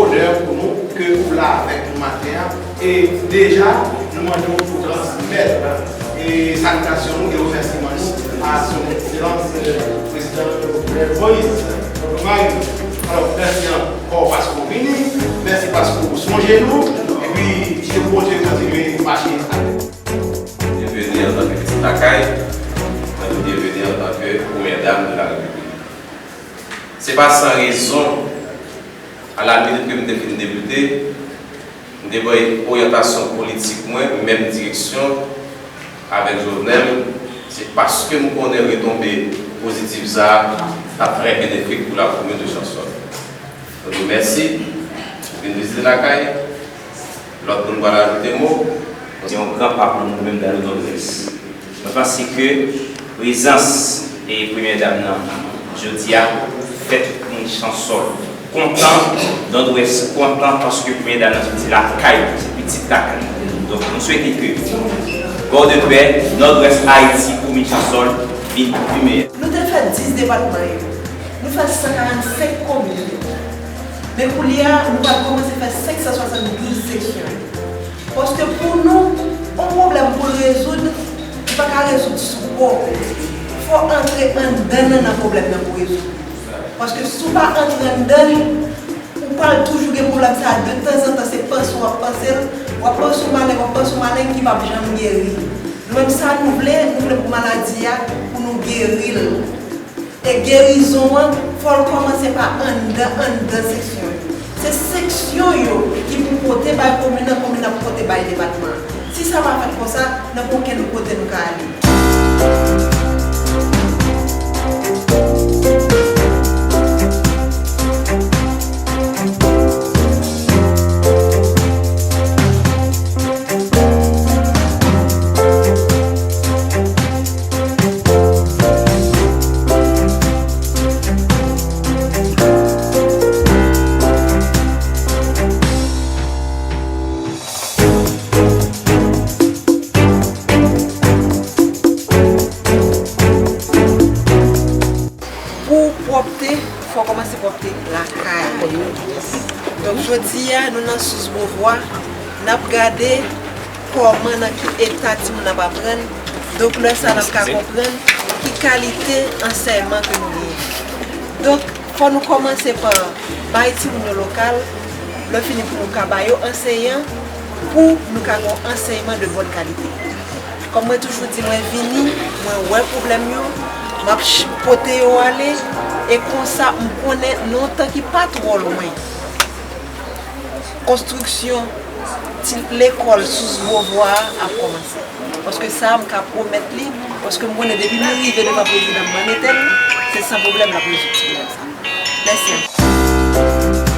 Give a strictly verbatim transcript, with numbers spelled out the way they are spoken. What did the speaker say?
Onè pou nou ke ou la avèk nou maten an. E deja, nou mande w pou transmèt e salitasyon nou e remèsiman nou a Son Ekselans, eh, Prezidan Jovenel Moïse. Alò, mèsi ankò paske w vini, mèsi paske w sonje nou, epi ke Bondye kontinye mache avèk nou. Byenveni antanke pitit lakay, mwen di byenveni antanke Premyè Dam de la Repiblik. Se pa san rezon, a la minit ke m te fin depite, m te bay oryantasyon politik mwen menm direksyon avèk Jovenel, se paske m konnen retonbe pozitif sa a t ap trè benefik pou lakomin de Chansòl. Mwen di w mèsi, vin vizite lakay, lòt moun pral ajoute mo. Se yon gran pa pou nou menm dan le Nòdwès. Mwen panse ke prezans e Premyè Dam nan jodi a fè tout moun Chansòl kontan, Nòdwès kontan paske Premyè Dam nan se lakay, se pitit lakay. Donk, nou swete ke Bò de Pè, Nòdwès Ayiti, komin Chansòl vin pi meyè. Nou te fè dis depatman yo. Nou fè san karannsenk komin yo. Men koulye a, nou pral kòmanse fè senk san swasanndouz seksyon yo. Paske pou nou, yon pwoblèm pou l rezoud, li pa ka rezoud sou po. Fò antre anndan nan, nan pwoblèm nan pou rezoud li. Paske si w pa antre anndan l, ou pral toujou gen pwoblèm sa a. De tanzantan, se panse w ap panse l, w ap panse yon maleng, w ap panse yon maleng ki p ap janm geri. Nou menm, sa nou vle, nou vle pou maladi a, pou nou geri l. E gerizon an, fò l kòmanse pa anndan, anndan seksyon yo. Se seksyon yo ki pou pote bay komin nan, komin nan pou pote bay depatman an. Si sa pa fèt konsa, nan okenn kote nou ka ale. Pou pwòpte, fò kòmanse pwòpte lakay. Donk, jodi a, nou nan Sous Bovwa, n ap gade kòman, nan ki eta timoun ap aprann. Donk, lè sa a, n ap ka konprann ki kalite ansèyman ke nou genyen. Donk, fò nou kòmanse pa bay timoun yo lokal, lè fini pou nou ka ba yo anseyan, pou nou ka gen yon ansèyman de bòn kalite. Kòm mwen toujou di, mwen vini, mwen wè pwoblèm yo, m ap ch-, pote yo ale, e konsa, m konnen nan yon tan ki pa twò lwen, konstriksyon ti lekòl Sous Bovwa a ap kòmanse. Paske sa a, m ka pwomèt li, paske m konnen depi nou rive devan prezidan, mwen mete l, se san pwoblèm l ap rezoud ti pwoblèm sa a. Mèsi ankò.